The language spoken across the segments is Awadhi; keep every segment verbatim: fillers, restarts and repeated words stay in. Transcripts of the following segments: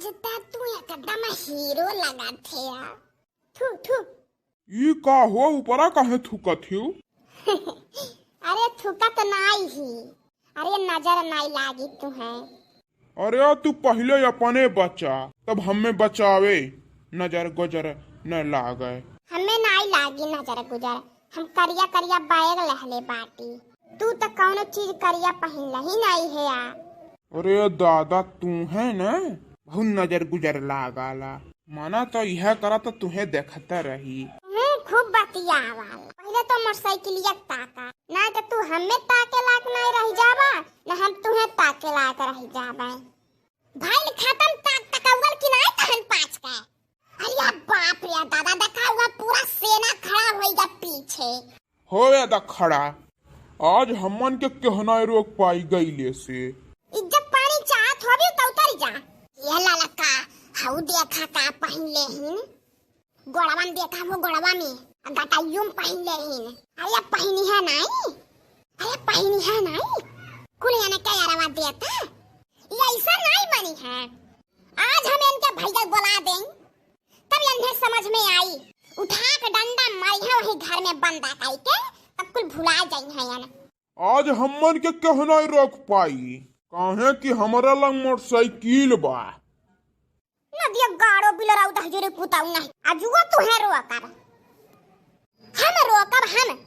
जितना तू एकदम हीरो लगत है यार। थू, थू। ई का हो, ऊपरा काहे थूकत हिउ? अरे थूकत नाई ही। अरे नजर नाई लागी तुहे। अरे तू पहिले अपने बचा, तब हमें बचावे, नजर गुजर न लागे। हमें नाई लागी नजर गुजर, हम करिया करिया बैग लहले बाटी। तू त कौनो चीज करिया पहिनले ही नाई है आ। अरे दादा, तू है न, बहुत नजर गुजर लागाला। मना तो यह करा तो तुहे देखता रही। हम्म, खूब बतियावाल। पहिले तो मोटरसाइकिलिया ताका, ना तो तू हमें ताके लायक नहीं रह जाबा, ना हम तुहे ताके लायक रह जाबे। भइल खत्म ताक तकौल कि नाई तहन पाँच के। अरे बाप रे दादा, देखा हुआ पूरा सेना खड़ा होइगा पीछे। होवे दा खड़ा, आज हमन के केहू नाई रोक पाई गईले से। इज्जत पानी चाहत होबी त उतर जा। ये ललका, हऊ देखा का पहिनले हिन। गोड़वा में देखा हो, गोड़वा में। आ गटाइयो में पहिनले हिन। अरे पहिनी है नाई? अरे पहिनी है नाई? कुल एने के यारवा देता। ये ऐसा नाई बनी है। आज हम इनके भैया बुला दें, तब इन्हें समझ में आई। उठा के डंडा मारी है वही घर में बंदा कई के, तब कुल भुला जाई है यार। आज हमन के केहू नाई रोक पाई, काहे कि हमरा लंग मोटरसाइकिल बा। नदिया गाड़ो बिलराऊ दहजरे कुताऊ नहीं, आजुआ तुहे रोकब, हम रोकब हम।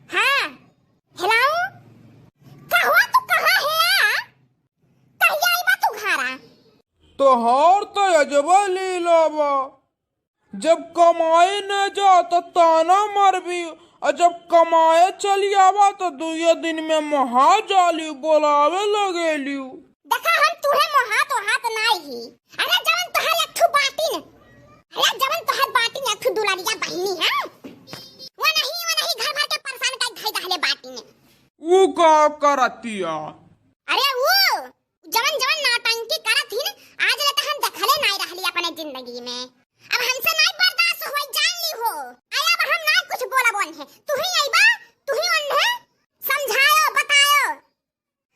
हाँ, हेलो, कहवा तू कहाँ है आ? कहिया आइबा तू घरा? तोहार तो अजबा लीला बा। जब कमाए न जा त ताना मारबी, और जब कमाए चली आवा त दुए दिन में महा जाली बोलावे लगेली। देखा हम तुहे मोहात ओहात नाई ही। अरे जवन तोहर एक ठो बाटिन, अरे जवन तोहर बाटिन एक ठो दुलरिया बहिनी है, वो नहीं, वो नहीं घर भर के परेशान कर धई दहले बाटिन। ऊ का करतिया? अरे वो जवन जवन नौटंकी करत ही ना, आज ले तो हम देखले नाई रहली अपने जिंदगी में। अब हमसे नाई बर्दाश्त होई, जान ली हो। अरे अब हम नाई कुछ बोलब ओन्हे, तू ही आइबा, तू ही ओन्हे समझायो, बतायो।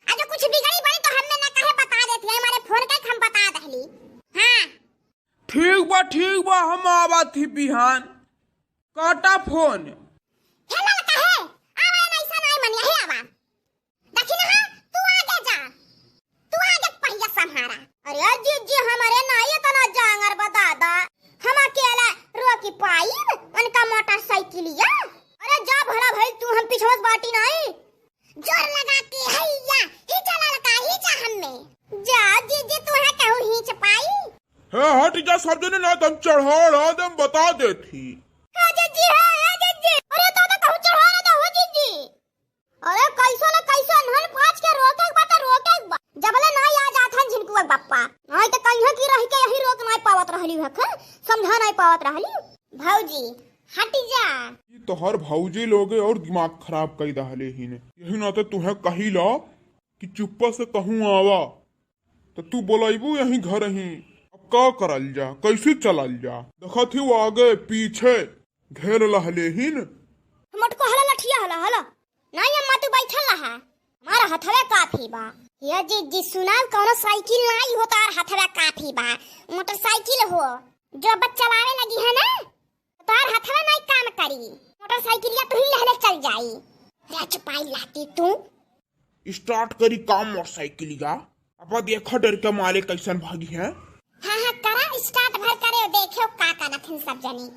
आज कुछ बिगड़ी बड़ी तो हमें ना कहे बता देती है, हमारे फोन के हम बता दहली। हाँ। ठीक बा, ठीक बा, हम आवत ही बिहान। काटा फोन। हे ललका हे, आवे ना, ऐसा नाई मनिया, हे आवा। देखी ना, हाँ, तू आगे जा, तू आगे पहिया संभारा। अरे जिज्जी, हमरे नाई इतना जांगर बा दादा, हम अकेला रोकी पाइब उनका मोटरसाइकिलिया? अरे जा भला भाई, तू हम पिछवत बाटी नाई। जोर लगा के हैया, ही चला लगा, ही जा हमें। जा जिज्जी, तू है कहूँ ही चपाई। हे हट जा सब जने, ना तुम चढ़ाड़ा दम बता देती। हे जिज्जी, हे, हे जिज्जी, अरे दादा कहूँ चढ़ाड़ा दे हो जिज्जी। अरे कैसो न कैसो अनहन पाँच के रोके के बा त रोके के बा। जबले नाई आ जात हन झिनकुआ के बप्पा। नाई त कहिया की रह के यही रोक नाई पावत रहली हखन, समझा नाई पावत रहली। भौजी, हट जा। ई तोहर भौजी लोगे और दिमाग खराब कई दहले ही ने। यही ना तो तुहे कही ला कि चुप्पा से कहूँ आवा। त तू बोलाइबू यहीं घर ही। अब का करल जा, कैसे चलल जा? देखत ही वो आगे पीछे घेर लहले ही न। मोटको हला लठिया हला, हला। नाई अम्मा, तू बैठल रहा, हमारा हथवे काफी बा। ये जिज्जी सुनाल, कौनो साइकिल नाई हो, तार हथवे काफी बा, मोटरसाइकिल हो। जो बस चलावे लगी है ना, तार हथवे नाई काम करी, मोटरसाइकिलिया तू ही लहले चल जाई। रे चुपाई लाती तू। स्टार्ट करी काम मोटरसाइकिलिया, अब देखा डर के मारे कैसन भागी है। हाँ हाँ, करा स्टार्ट भर करे, देखे का करत हन सब जनी।